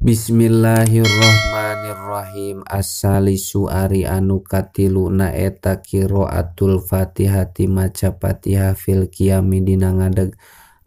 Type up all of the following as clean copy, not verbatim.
Bismillahirrahmanirrahim. As-salisu ari anu katiluna eta qiraatul Fatihati maca Fatihah fil qiyami dina ngadeg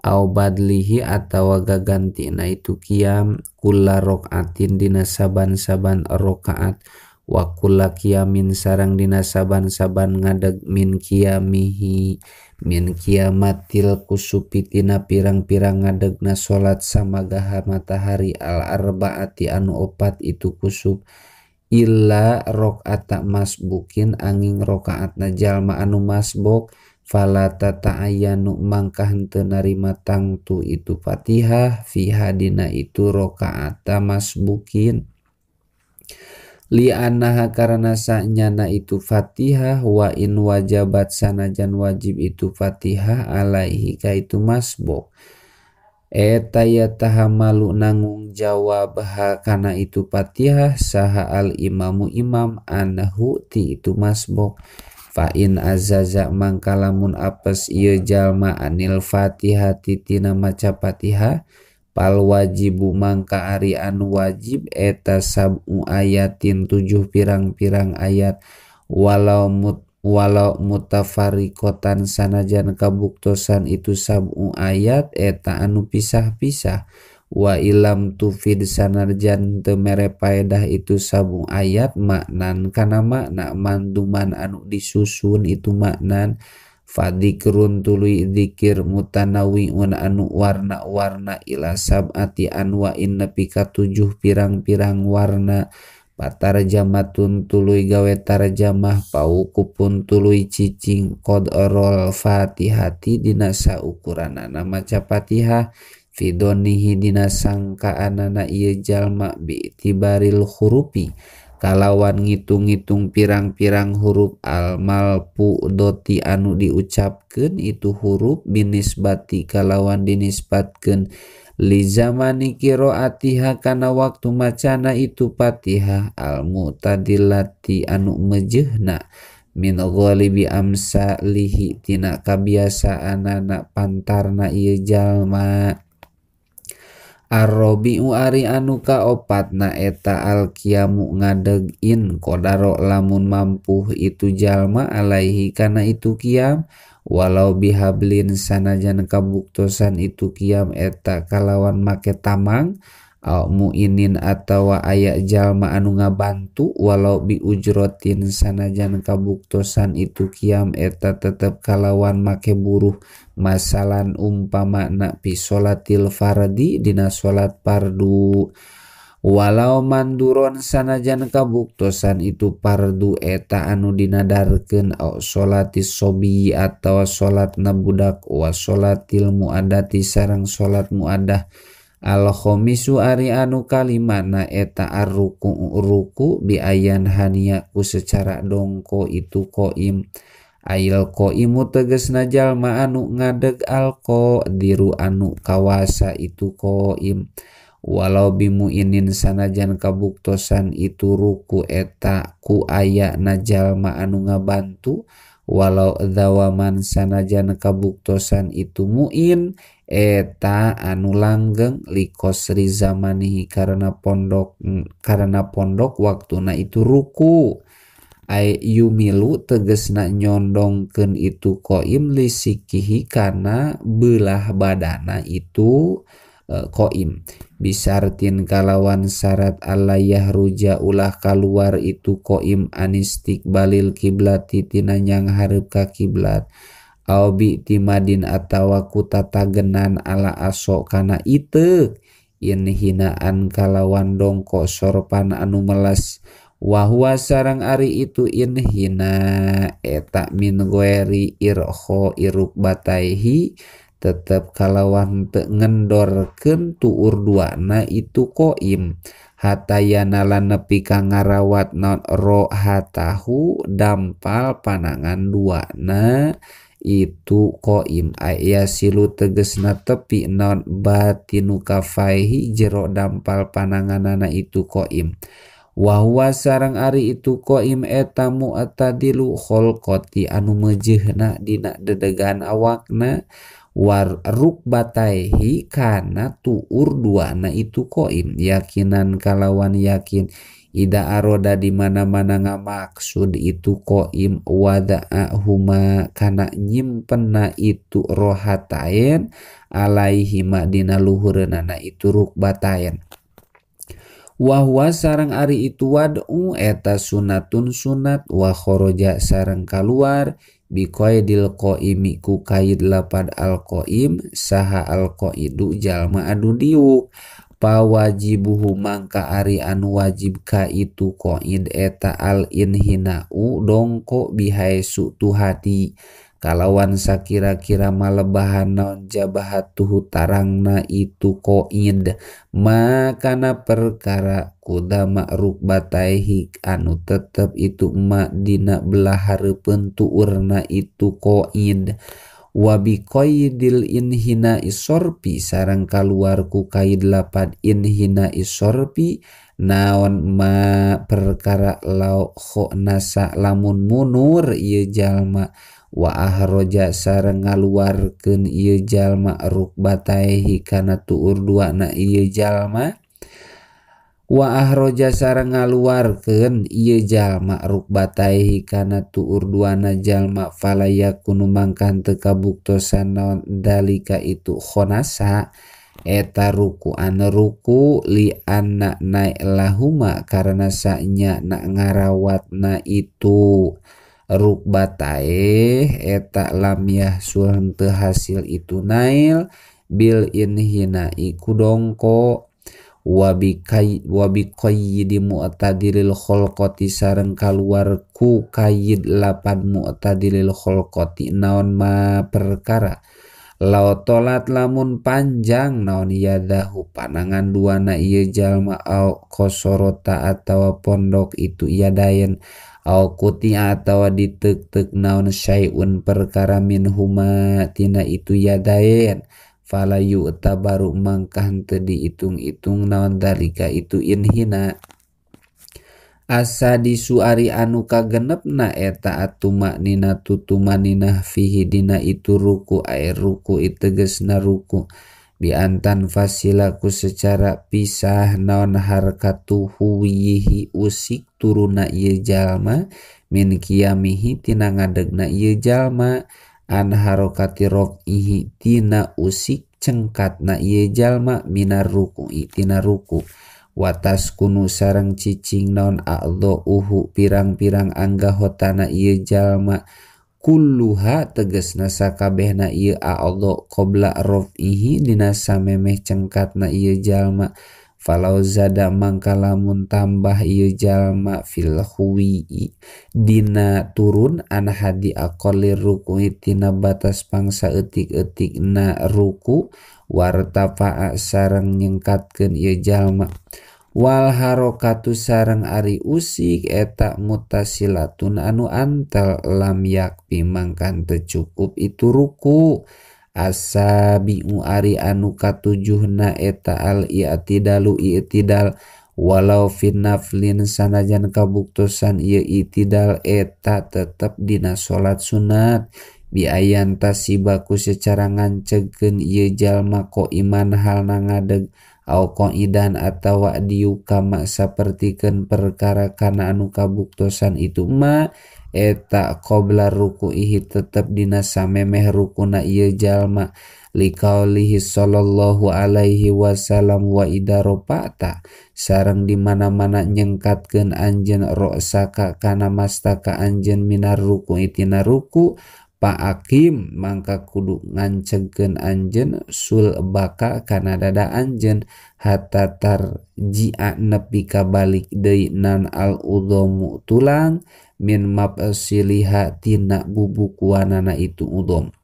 au badlihi atawa gagantina itu qiyam kulla rakaatin dina saban-saban rakaat wa kulla qiyamin sareng dina saban-saban ngadeg min qiyamihi min qiyamatil kusufi tina pirang-pirang ngadegna salat samagaha matahari al arbaati anu opat itu kusuf illa rakaat masbukin angin rakaatna jalma anu masbuk fala tata'ayyanu mangka henteu narima tangtu itu Fatihah fiha dina itu rakaat masbukin li annaha karena sanyana itu Fatihah wa in wajabat sanajan wajib itu Fatihah alaihi ka itu masbuk eta yatahamalu nanggung jawab ha kana itu Fatihah saha al imamu imam anhu ti itu masbuk fa in azaza mangka lamun apes ieu jalma anil Fatihati tina maca Fatihah pal wajibu mangka ari anu wajib eta sab'u ayatin 7 pirang-pirang ayat walau mutafarriqatan sanajan kabuktosan itu sab'u ayat eta anu pisah-pisah wa ilam tufid sanajan teu mere paedah itu sab'u ayat maknan kana makna manduman anu disusun itu maknan fadikrun tuluy dzikir mutanawiun anu warna-warna ila sab'ati anwa'in nepi ka 7 pirang-pirang warna patarjamatun tuluy gawe tarjamah paukupun tuluy cicing qadrul fatihati dina saukuranana maca Fatihah fidonihi dina sangkaanana ieu jalma bi'tibaril hurufi kalawan ngitung-ngitung pirang-pirang huruf al malpu doti anu diucapkeun itu huruf binisbati kalawan dinisbatkeun li zamani qiraatiha kana waktu macana itu Fatihah al mu'tadilati anu mejehna min ghalibi amsalihi tina kabiasaanana pantarna ieu jalma. Arrobi'u ari anu kaopatna eta al-qiyamu ngadeg in qadaro lamun mampuh itu jalma alaihi kana itu qiyam walau bihablin sanajan kabuktosan itu qiyam eta kalawan make tamang au muinin atawa aya jalma anu ngabantu walau biujrotin sanajan kabuktosan itu qiyam eta tetep kalawan make buruh masalan umpamana fi sholatil fardi dina salat fardu walau manduron sanajan kabuktosan itu fardu eta anu dinadarkeun au sholatis sobi atawa salatna budak wa sholatil muadati sareng salat muadah. Al khomisu ari anu kalimana eta arruku ruku bi ayan hania ku secara dongko itu qoim ail qoimu tegesna jalma anu ngadeg al qadiru anu kawasa itu qoim walau bimuinin sanajan kabuktosan itu ruku eta ku ayana jalma anu ngabantu walau dawaman sanajan kabuktosan itu muin eta anu langgeng likosri zamanihi karena pondok waktuna itu ruku ay yumilu tegesna nyondongkeun itu qoim lisikihi kana belah badana itu qoim bisartin kalawan syarat alla yahruja ulah kaluar itu qoim anistikbalil kiblati tina nyanghareup ka kiblat au bi timadin atawa kutatagenan ala aso kana iteuk in hinaan kalawan dongko sorpan anu melas wahwa sareng ari itu in hina eta min ghairi irkho irukbataihi tetep kalawan teu ngendorkeun tuur duana itu qoim hatayana lan nepi ka ngarawat naon rohatahu dampal panangan duana itu qoim aya silu tegesna tepi naon batinu kafaihi jero dampal pananganana itu qoim wahwa sareng ari itu qoim eta mu'tadilu kholqati anu mejehna dina dedegan awakna War rukbataihi kana tuur duana itu qaim yakinan kalawan yakin ida aroda di mana-mana ngamaksud itu qaim wada'a huma kana nyimpenna itu rohatain alaihi ma dina luhureunana itu rukbatain. Wa huwa sareng ari itu wad'u eta sunatun sunat wa kharaja sareng kaluar biqaidil qaimi ku kaid lapad al qaim saha al qaidu jalma anu diuk pawajibuhu mangka ari anu wajib ka itu qaid eta al inhinau dongko bihaesu tuhati kalawan sakira-kira malebahan naon jabahatuhu tarangna itu qaid makana perkara kudama rukbataihi anu tetep itu ma dina belah hareupeun tuurna itu qaid wa biqaidil inhina isorpi sareng kaluar ku kaid lapad inhina isorpi naon ma perkara lau khonasa lamun munur ieu jalma wa ahroja sareng ngaluarkeun ieu jalma rukbataihi kana tuur duana ieu jalma wa ahroja sareng ngaluarkeun ieu jalma rukbataihi kana tuur duana jalma fala yakunu mangkan teu kabuktosan naon dalika itu khonasa eta rukuan ruku li anna naik lahuma karena sanya nak ngarawatna itu rukbataeh eta lam yahsul teu hasil itu nail bil inhina iku dongko wabiqayyidi mu'tadilil kholqati sareng kaluar ku kayyid lapan mu'tadilil kholqati naon ma perkara lau tolat lamun panjang naon yadahu panangan duana ieu jalma au kosorota atawa pondok itu yadayen au kutia atawa ditek-tek naon syai'un perkara min huma tina itu yadayen fala yu'tabaru mangkah teu diitung-itung naon dalika itu inhina. Asa disuari anu kagenepna eta atumaknina tutumanina fihi dina itu ruku air ruku itegesna ruku biantan fasilaku secara pisah naon harkatuhu wiyihi usik turuna ieu jalma min qiyamihi tina ngadegna ieu jalma an harokati rof'ihi tina usik cengkatna ieu jalma minar ruku'i tina ruku watas kunu sareng cicing naon a'dha'uhu pirang-pirang anggahotana ieu jalma kulluha tegesna sakabehna ieu a'dha qabla rof'ihi dina samemeh cengkatna ieu jalma falau zada mangka lamun tambah ieu jalma fil huwi dina turun an hadi aqallir ruku'i tina batas pangsa eutik-eutikna ruku wartafa'a sareng nyengkatkeun ieu jalma wal harokatu sareng ari usik eta mutasilatun anu antal lam yakpi mangkan teu cukup itu ruku. Asabi'u ari anu katujuhna eta al i'tidalu i'tidal walau fin naflin sanajan kabuktosan ieu i'tidal eta tetep dina salat sunat biayan tasibaku secara ngancegkeun ieu jalma qaiman halna ngadeg au qaidan atawa diukama sapertikeun perkara kana anu kabuktosan itu ma eta qabla ruku'ihi tetep dina samemeh rukuna ieu jalma liqaulihi sallallahu alaihi wasallam wa idza rafa'ta sareng di mana-mana nyengkatkeun anjeun ra'saka kana mastaka anjeun minar ruku'i tina ruku pa'akim mangka kudu ngancegkeun anjeun sulbaka kana dada anjeun hatta tarji'a nepi ka balik deui nan al udhamu tulang min mafsiliha tina bubukuanana itu udham.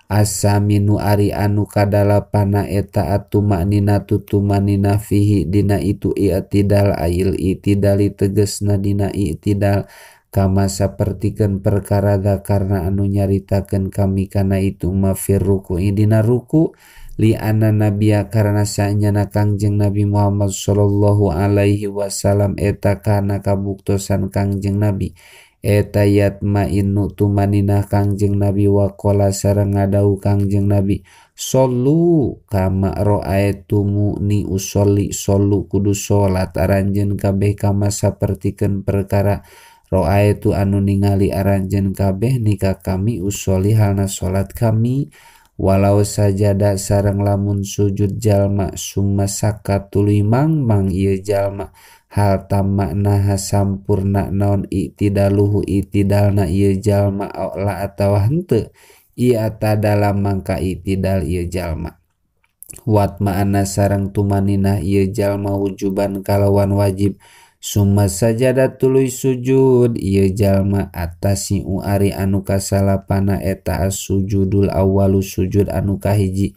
Asaminu ari anu kadalapana eta atumaknina tutumanina fihi dina itu i'tidal ail i'tidali tegesna dina i'tidal kama sapertikeun perkara karena anu nyaritakeun kami kana itu ma fir ruku'i dina ruku li anna nabiyya karena saenyana Kangjeng Nabi Muhammad sallallahu alaihi wasallam eta kana kabuktosan Kangjeng Nabi eta yatmainnu tumaninah Kangjeng Nabi waqala sareng ngadau Kangjeng Nabi shollu kama ra'aitumuni usolli shollu kudu salat aranjeun kabeh kama sapertikeun perkara ra'aitu anu ningali aranjeun kabeh nikah kami usolli halna salat kami walau sajada sareng lamun sujud jalma summa sakat tuluy mangmang ieu jalma hal tamakna sampurna naon i'tidaluhu i'tidalna ieu jalma la atawa henteu ieu dalam mangka i'tidal ieu jalma wat ma'ana sareng tumaninah ieu jalma wujuban kalawan wajib summa sajada tuluy sujud ieu jalma atasiu ari anu kasalapana eta as-sujudul awwalu sujud anu kahiji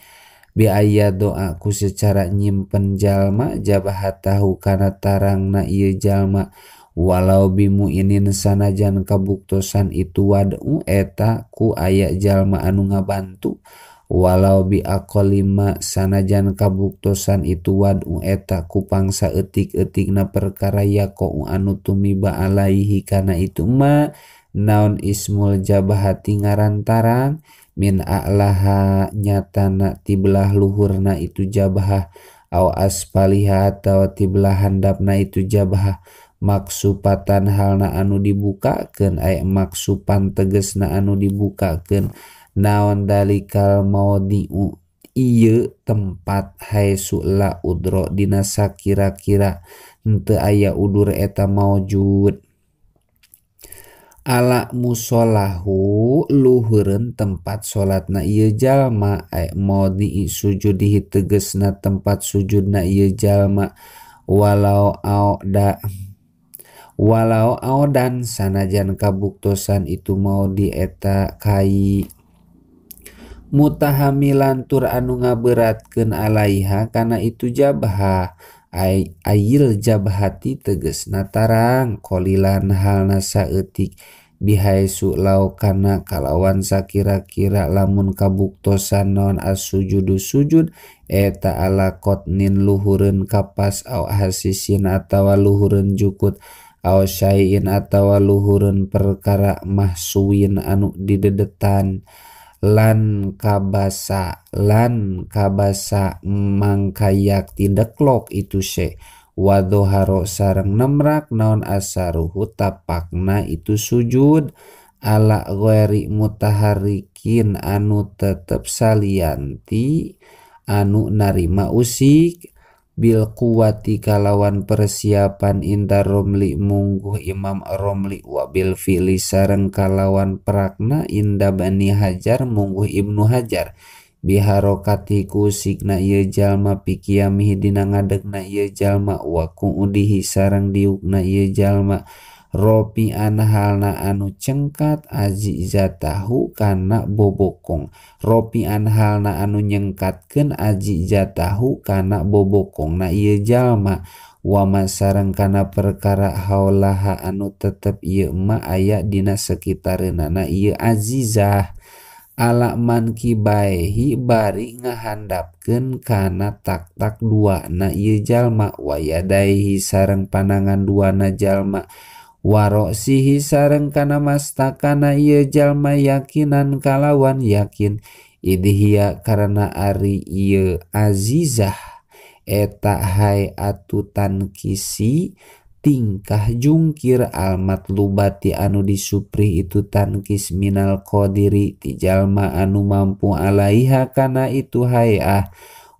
bi aya doa ku secara nyimpen jalma jabahatahu kana tarangna ieu jalma walau bimuinin sanajan kabuktosan itu wad'u eta ku aya jalma anu ngabantu walau bi aqalima sanajan kabuktosan itu wad'u eta ku pangsa eutik-eutikna perkara yaqau anu tumiba alaihi kana itu ma naon ismul jabahati ngaran tarang min a'laha nyatana tibelah luhurna itu jabahah au asfaliha atawa tibelah handapna itu jabahah maksupatan halna anu dibukakeun aya maksupan tegesna anu dibukakeun naon dalikal maudhi'u ieu tempat haitsu la udro dina sakira-kira henteu aya udur eta maujud ala musolahu luhureun tempat salatna ieu jalma aya maudhi'i sujudihi tegesna tempat sujudna ieu jalma walau auda walau audan sanajan kabuktosan itu mau di eta kai mutahamilan tur anu ngaberatkeun alaiha kana itu jabha ayil jabhati tegesna tarang qalilan halna saeutik bihaitsu law kana kalawan sakira-kira lamun kabuktosan naon as-sujudu sujud eta ala qatnin luhureun kapas au hasisin atawa luhureun jukut au syai'in atawa luhureun perkara mahsuwin anu didedetan lan kabasa mangkayak tindeklok itu se wadoharo sareng nemrak naon asaruhu tapakna itu sujud ala ghairi mutaharrikin anu tetep salianti anu narima usik bil quwati kalawan persiapan inda Romli mungguh Imam Romli wabil fi'li sareng kalawan prakna inda Bani Hajar mungguh Ibnu Hajar biharokati kusikna ieu jalma pikiamihi dina ngadegna ieu jalma wa qu'udihi sareng diukna ieu jalma ropian halna anu cengkat azizatahu kana bobokong ropian halna anu nyengkatkeun azizatahu kana bobokong na ieu jalma wama sareng kana perkara haulaha anu tetep ieu ma aya dina sekitareunana ieu azizah ala mankibaihi bari ngahandapkeun kana tak-tak dua na ieu jalma wayadaihi sareng panangan dua na jalma waroksihi sareng kana mastakana ieu jalma yakinan kalawan yakin idhiya karena ari ieu azizah eta hayatu tankisi tingkah jungkir almatlubati anu disuprih itu tankis minal qadiri ti jalma anu mampu alaiha kana itu hayah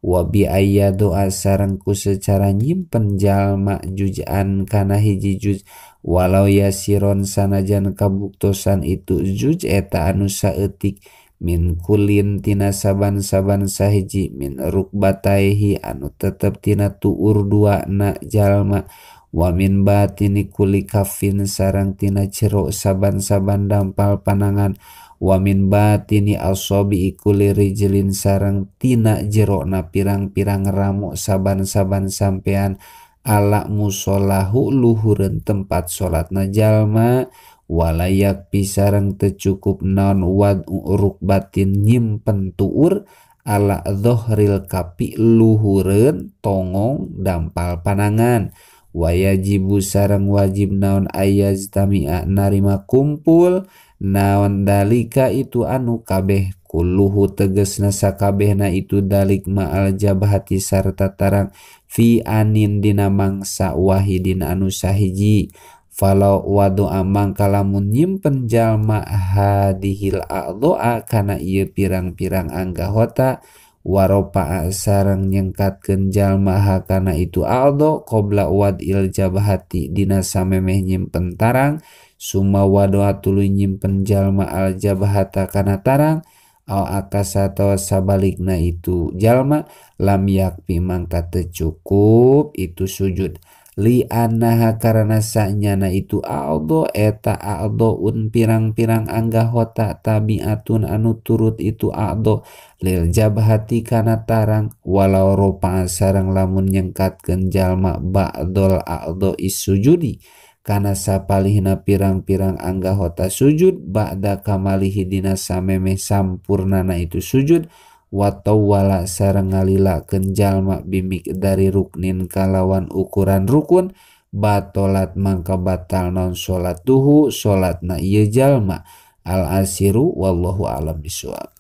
wabi ayya doa sarengku secara nyimpen jalma juz'an kana hiji juz walau yasiron sanajan kabuktosan itu juz eta anu saeutik min kulin tina saban-saban sahiji min rukbataihi anu tetep tina tuur dua na jalma wa min batini kulli kafin sareng tina jero saban-saban dampal panangan wa min batini asabi kulli rijlin sareng tina jerona pirang-pirang ramo saban-saban sampean ala musolahu luhureun tempat salatna jalma walayak pisareng teu cukup naon wad'u rukbatin nyimpen tuur ala dhohril kapi luhureun tongong dampal panangan Wajibu sareng wajib naon ayaztamia narima kumpul naon dalika itu anu kabeh kulluhu tegesna sakabehna itu dalik ma'al jabhati sarta tarang fi anin dina mangsa wahidin anu sahiji. Falau wadoa mangka lamun nyimpen jalma hadihil a'dhoa kana ieu pirang-pirang anggahota waropa sareng nyengkatkeun jalma hakana itu a'dho qabla wadil jabhati dina samemeh nyimpen tarang summa wadoa tuluy nyimpen jalma al jabhata kana tarang aw akasa atawa sabalikna itu jalma lam yakfi mangka teu cukup itu sujud. Li annaha karana sanyana itu a'dho eta a'dhoun pirang-pirang anggahota tabiatun anu turut itu a'dho lil jabhati kana tarang walau ropa sareng lamun nyengkatkeun jalma ba'dol a'dho isujudi kana sapalihna pirang-pirang anggahota sujud ba'da kamalihi dina samemeh sampurnana itu sujud watawala sareng ngalilakeun jalma bimik dari ruknin kalawan ukuran rukun batolat mangka batal non salat duhu salatna ieu jalma. Al asiru wallahu a'lam bishawab.